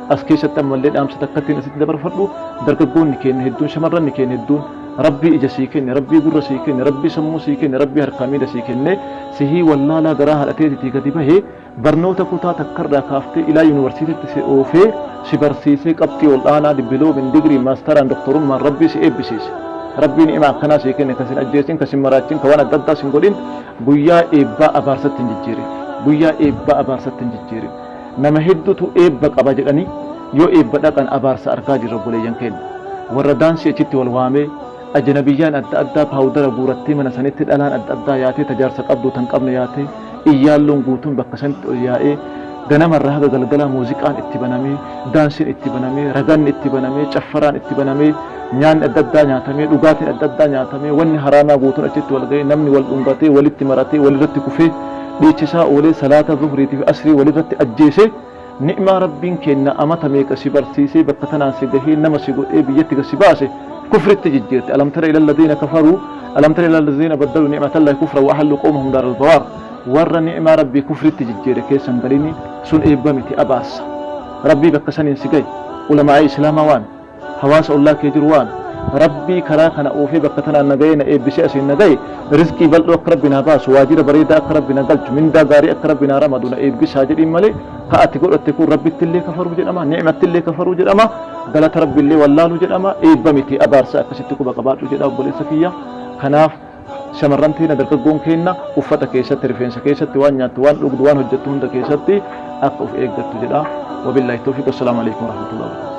As keessatti ammallee dhaamsa takkattiin asitti dabarfadhu, dargaggoonni keenya hedduun, shamarranni keenya hedduun, Rabbii ija sii kenne, Rabbii gurra sii kenne, Rabbii sammuu sii kenne, Rabbii harkaa miila sii kenne, sihii wallaalaa garaa haadhateetitii gadi bahe, barnoota kutaa takkarraa kaaftee ilaa yuunivarsiitiitti si oofee, si barsiisee, qabxii ol'aanaa dibbiloomin, digrii, maastaraan, doktorummaan Rabbii si eebbisiise. Rabbii ni'imaa akkanaa sii kenne, ka sin ajjeesin, ka sin maraachin, ka waan adda addaa sin godhin, guyyaa eebbaa abaarsatti hin jijjiirin. Guyyaa eebbaa abaarsatti hin jijjiirin. Nama hedduutu eebba qaba jedhanii yoo eebba dhaqan abaarsa argaa jirra, obboleeyyan keenya. Warra daansii achitti wal waamee, ajnabiyyaan adda addaa paawudara guurattee mana sanitti, dhalaan adda addaa yaatee, ta jaarsa qabdu tan qabne yaatee, iyyaalloon guutuun bakka sanitti ol yaa'ee, ganamarraa haga galgalaa muuziqaan itti banamee, daansiin itti banamee, raganni itti banamee, caffaraan itti banamee, nyaanni adda addaa nyaatamee, dhugaatiin adda addaa nyaatamee, wanni haraamaa guutuun achitti wal ga'ee, namni wal dhungatee, walitti maratee, walirratti kufee, dhiichisaa oolee, salaata zuhriitii fi asrii walirratti ajjeesee, ni'maa Rabbiin kenna amata meeqa si barsiisee, bakka tanaan si gahee, nama si godhee, biyyatti gad si baase kufritti jijjiirte. Alam tara ila alladhiina kafaruu, alam tara ila alladhiina baddalu ni'matallahi kufra wa ahallu qawmahum daaral bawaar. Warra ni'maa Rabbii kufritti jijjiire keessan galini, sun eebba miti, abaarsa. Rabbii bakka saniin si gahe, ulamaa'ii islaamaa waami, hawaasa ollaa kee jiru waami. Rabbii karaa kana oofee bakka tanaan na gahee, na eebbisee asiin na gahe, rizqii bal'oo akka Rabbi naa baasu, waajjira bareedaa akka Rabbi na galchu, mindaa gaarii akka Rabbi naa ramadu na eebbisaa jedhiin malee, ka ati godhatte kun Rabbitti illee kafaruu jedhama, ni'matti illee kafaruu jedhama, galata Rabbi illee wallaaluu jedhama, eebba miti, abaarsa. Akkasitti quba qabaadhu jedha, obboleessa kiyya. Kanaaf shamarran teena, dargaggoon keenna, uffata keessatti, rifeensa keessatti, waan nyaattu, waan dhugdu, waan hojjettu hunda keessatti akka of eeggattu jedha. Wabillaahi tawfiiq. Assalaamu alaikum warahmatullahi wabarakatuh.